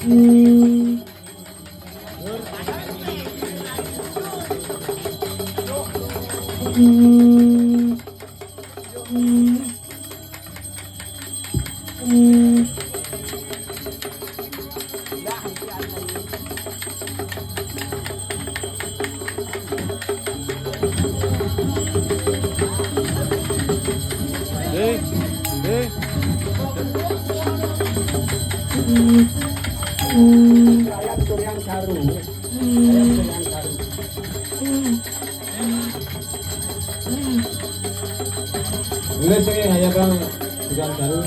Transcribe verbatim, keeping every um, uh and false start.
Eh, eh. Ayam Korean Saru. Ayam Korean Saru. Enggak sih, hanya bang Korean Saru.